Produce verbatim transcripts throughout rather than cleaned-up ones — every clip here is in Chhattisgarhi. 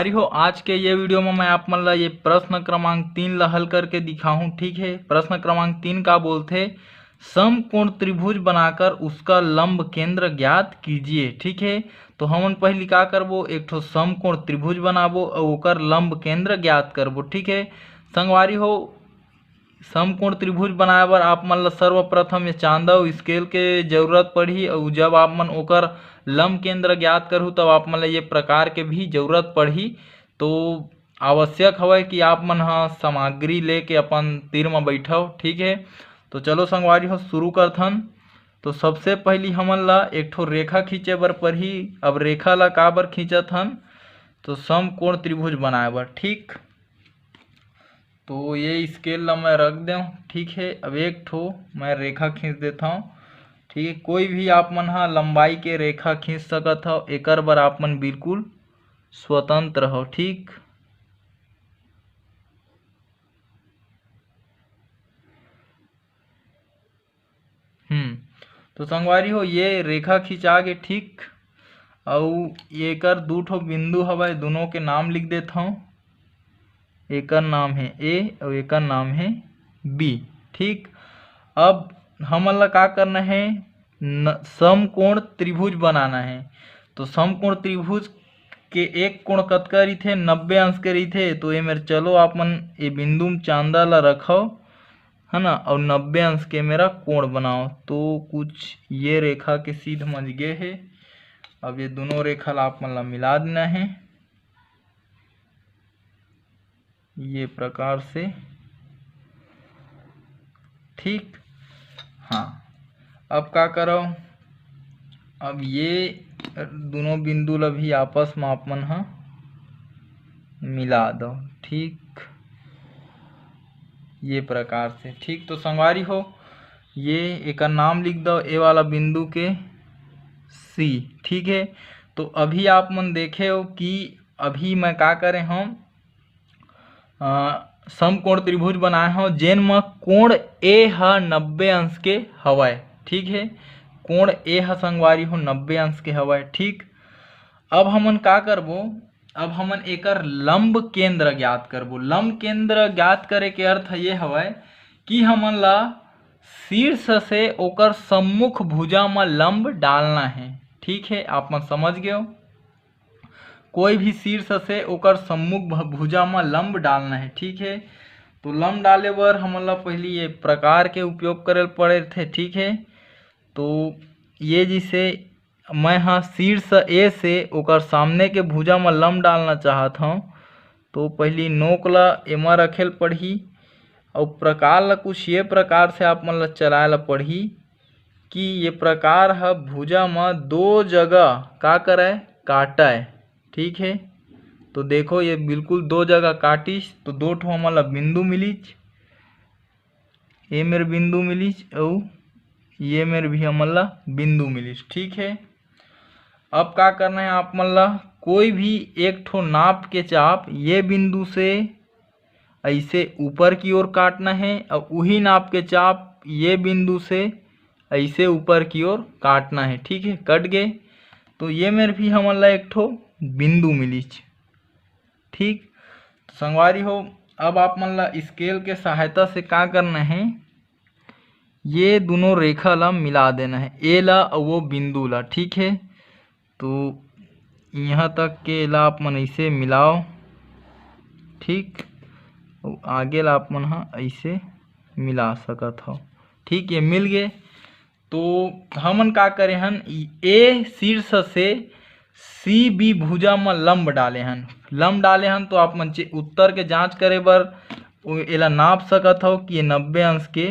अरे हो, आज के ये वीडियो में मैं आप मन ला ये प्रश्न क्रमांक तीन ला हल करके दिखाहूँ। ठीक है, प्रश्न क्रमांक तीन का बोलथे, समकोण त्रिभुज बनाकर उसका लंब केंद्र ज्ञात कीजिए। ठीक है, तो हमन पहली का करबो, एक ठो समकोण त्रिभुज बनाबो और ओकर लंब केंद्र ज्ञात करबो। ठीक है संगवारी हो, समकोण त्रिभुज बनाए बर आप मन ल सर्वप्रथम ये चांदा अउ स्केल के जरूरत पड़ही, अउ जब आप मन ओकर लंब केंद्र ज्ञात करहू, तब आप मन ल ये प्रकार के भी जरूरत पड़ही। तो आवश्यक हवय कि आप मन ह सामग्री लेके अपन तीर म बैठव। ठीक है, तो चलो संगवारी हो, शुरू करथन। तो सबसे पहली हमन ला एक ठो रेखा खींचे बर पड़ही। अब रेखा ला काबर खींचत हन, तो समकोण त्रिभुज बनाए बर। ठीक, तो ये स्केल ला मैं रख देव। ठीक है, अब एक ठो मैं रेखा खींच देता हूँ। ठीक है, कोई भी आप मन हा लंबाई के रेखा खींच सकत हव, एकर बर आप मन बिल्कुल स्वतंत्र हव। ठीक, हम्म, तो संगवारी हो, ये रेखा खिंचा के ठीक, अउ एकर दू ठो बिंदु हवय, दोनों के नाम लिख देत हव। एकर नाम हे ए अउ एकर नाम हे बी। ठीक, अब हमन ला का करना हे, न, समकोण त्रिभुज बनाना हे। तो समकोण त्रिभुज के एक कोण कतका रहिथे, नब्बे अंश के रहिथे। तो ये मेर चलो आप मन ये बिंदु म चांदा ला रखव, है ना, और नब्बे अंश के मेरा कोण बनाओ। तो कुछ ये रेखा के सीध मज गे हे। अब ये दोनों रेखा ला आप मन ला मिला देना है ये प्रकार से। ठीक, हाँ, अब का करो, अब ये दोनों बिंदु ला भी आपस में आप मन ह मिला दो। ठीक, ये प्रकार से। ठीक, तो संगवारी हो, ये एकर नाम लिख दो, ए वाला बिंदु के सी। ठीक है, तो अभी आप मन देखे हो कि अभी मैं का करे हूँ, अ, समकोण त्रिभुज बनाए हव, जेन म कोण ए ह नब्बे अंश के हवय। ठीक है, कोण ए ह संगवारी हो नब्बे अंश के हवय। ठीक, अब हमन का करबो, अब हमन एकर लंब केंद्र ज्ञात करबो। लंब केंद्र ज्ञात करे के अर्थ ये हवय कि हमन ला शीर्ष से ओकर सम्मुख भुजा म लंब डालना है। ठीक है, आप मन समझ गए हो। कोई भी शीर्ष से ओकर सम्मुख भ-, भुजा म लंब डालना है। ठीक है, तो लंब डाले बर हमन ला पहली ये प्रकार के उपयोग करे ल पड़े थे। ठीक है, तो ये जिसे मैं ह शीर्ष ए से ओकर सामने के भुजा म लंब डालना चाहत हव, तो पहली नोक ला एमा रखे ल पड़ही, अउ प्रकार ला कुछ ये प्रकार से आप मन ला चलाए ला पड़ही कि ये प्रकार ह भुजा म दो जगह का करय, काटय। ठीक है, तो देखो, ये बिल्कुल दो जगह काटिस, तो दो ठो हमन ला बिंदु मिलिच, ये मेर बिंदु मिलिच, अउ ये मेर भी हमन ला बिंदु मिलिच। ठीक है, अब का करना है आप मन ला, कोई भी एक ठो नाप के चाप ये बिंदु से ऐसे ऊपर की ओर काटना है, और वही नाप के चाप ये बिंदु से ऐसे ऊपर की ओर काटना है। ठीक है, कट गए, तो ये मेर भी हमन ला एक ठो बिंदु मिलिच। ठीक, तो संगवारी हो, अब आप मन ला स्केल के सहायता से का करना है, ये दोनों रेखा ला मिला देना है, ए ला अउ वो बिंदु ला। ठीक है, तो यहाँ तक के ला आप मन ऐसे मिलाओ। ठीक, अउ आगे ला आप मन ह ऐसे मिला सकत हो। ठीक, ये मिल गए। तो हमन का करे हन, ए शीर्ष से सी बी भुजा म लंब डाले हन। लंब डाले हन, तो आप मन चे-, उत्तर के जांच करे बर ओ-, एला नाप सकत हो कि ये नब्बे अंश के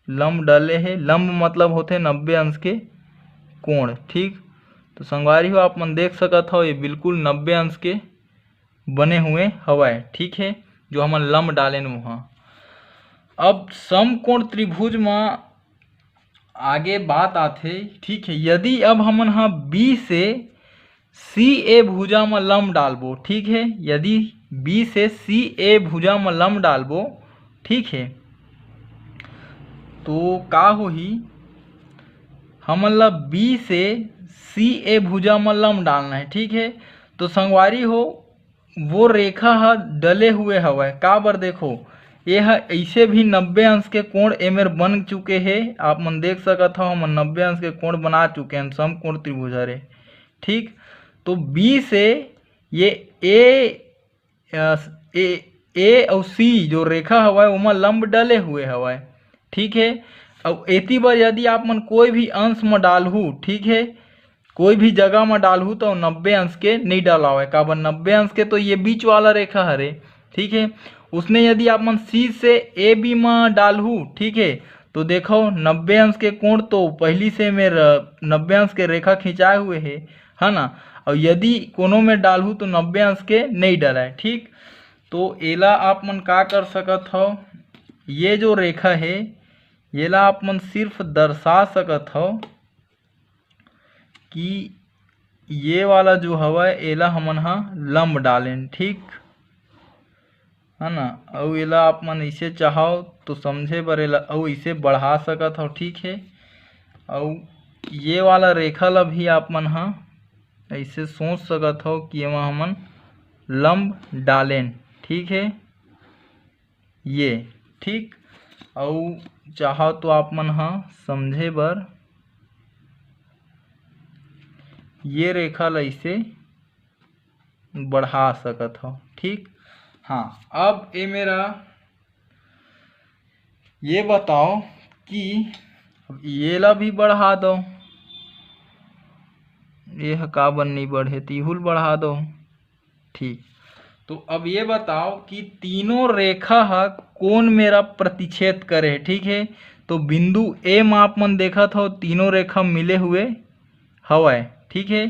लंब डाले हे। लंब मतलब होथे नब्बे अंश के कोण। ठीक, तो संगवारी हो, आप मन देख सकत हो, ये बिल्कुल नब्बे अंश के बने हुए हवय। ठीक है, जो हमन लंब डालेन वहाँ। अब समकोण त्रिभुज म आगे बात आथे। ठीक है, यदि अब हमन ह बी से सी ए भुजा म लंब डालबो, ठीक है, यदि बी से सी ए भुजा म लंब डालबो, ठीक है, तो का होही, हमन ला बी से सी ए भुजा म लंब डालना है। ठीक है, तो संगवारी हो, वो रेखा ह डले हुए हवय। काबर, देखो, ये ह ऐसे भी नब्बे अंश के कोण एमेर बन चुके हे। आप मन देख सकत हव, हमन नब्बे अंश के कोण बना चुके हन, समकोण त्रिभुज हरे। ठीक, तो बी से ये ए, अ, ए, ए अउ सी जो रेखा हवय, ओमा लंब डले हुए हवय। ठीक है, अउ एती बर यदि आप मन कोई भी अंश म डालहू, ठीक है, कोई भी जगह म डालहू, तो नब्बे अंश के नहीं डलावय। काबर, नब्बे अंश के तो ये बीच वाला रेखा हरे। ठीक है, उसने यदि आप मन सी से ए बी म डालहू, ठीक है, तो देखो, नब्बे अंश के कोण तो पहली से मेर नब्बे अंश के रेखा खिंचाए हुए है, है ना। और यदि कोनो में डालहू, तो नब्बे अंश के नहीं डलाए। ठीक, तो एला आप मन का कर सकत हव, ये जो रेखा है, येला आप मन सिर्फ दर्शा सकत हव कि ये वाला जो हवय, एला हमन ह लंब डालेन, ठीक है ना। अउ एला आप मन इसे चाहव तो समझे बर एला अउ इसे बढ़ा सकत हव, ठीक है। अउ ये वाला रेखा ला भी आप मन ह ऐसे सोच सकत हव कि एमा हमन लंब डालेन, ठीक है, ये, ठीक। अउ चाहव तो आप मन ह समझे बर ये रेखा ला इसे बढ़ा सकत हव, ठीक। हाँ, अब ए मेरा ये बताओ कि अब ये ला भी बढ़ा दो, ये ह काबर नहीं बढ़े, तिहुल बढ़ा दो। ठीक, तो अब ये बताओ कि तीनों रेखा ह कोन मेरा प्रतिच्छेद करे, ठीक है। तो बिंदु ए म आप मन देखत हो, तीनों रेखा मिले हुए हवय, ठीक है।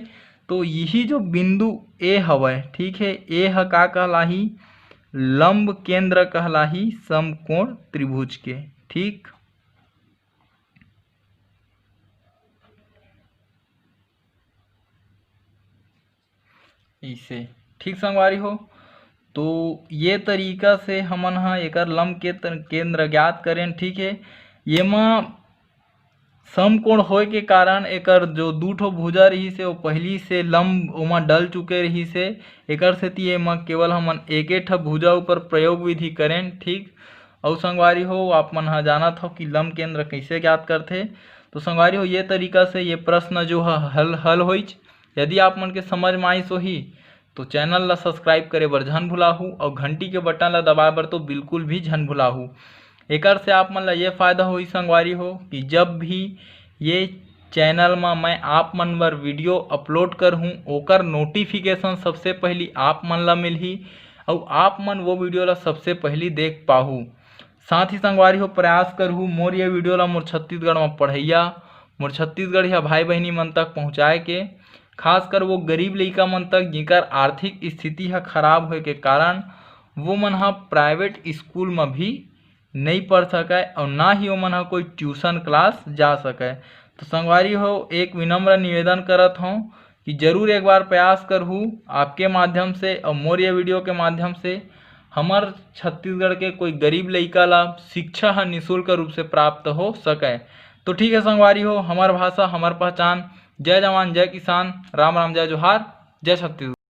तो यही जो बिंदु ए हवय, ठीक है, ए ह का कहलाही? लंब केंद्र कहलाही समकोण त्रिभुज के, ठीक। इसे, ठीक संगवारी हो, तो ये तरीका से हमन ह एकर लंब के त-, केंद्र ज्ञात करेन, ठीक है। येमा समकोण होए के कारण एकर जो दू ठो भुजा रहिस हे, वो पहिली से लंब ओमा डल चुके रहिस हे, एकर सेती एमा केवल हमन एके ठा भुजा ऊपर प्रयोग विधि करेन, ठीक। अउ संगवारी हो, आप मन ह जानत हो कि लंब केंद्र कइसे ज्ञात करथे। तो संगवारी हो, ये तरीका से ये प्रश्न जो ह हल, हल होइच। यदि आप मन के समझ म आइस होही, तो चैनल ला सब्सक्राइब करे बर झन भुलाहू अउ घंटी के बटन ला दबाए बर तो बिल्कुल भी झन भुलाहू। एकर से आप मन ला ये फायदा होही संगवारी हो कि जब भी ये चैनल म मैं आप मन बर वीडियो अपलोड करहूँ, ओकर नोटिफिकेशन सबसे पहली आप मन ला मिलही अउ आप मन वो वीडियो ला सबसे पहली देख पाहू। साथ ही संगवारी हो, प्रयास करहू मोर ये वीडियो ला मोर छत्तीसगढ़ म पढ़इया, मोर छत्तीसगढ़िया भाई बहिनी मन तक पहुँचाए के, खासकर वो गरीब लइका मन तक, जिनकर आर्थिक स्थिति ह खराब होए के कारण वो मन ह प्राइवेट स्कूल म भी नइ पढ़ सकय अउ ना ही ओमन ह कोई ट्यूशन क्लास जा सकय। तो संगवारी हो, एक विनम्र निवेदन करत हौं कि जरूर एक बार प्रयास करहू आपके माध्यम से अउ मोर ये वीडियो के माध्यम से हमर छत्तीसगढ़ के कोई गरीब लइका ला शिक्षा ह निशुल्क रूप से प्राप्त हो सकय। तो ठीक है संगवारी हो, हमर भाषा, हमर पहचान। जय जवान, जय किसान, राम राम, जय जोहार, जय छत्तीसगढ़।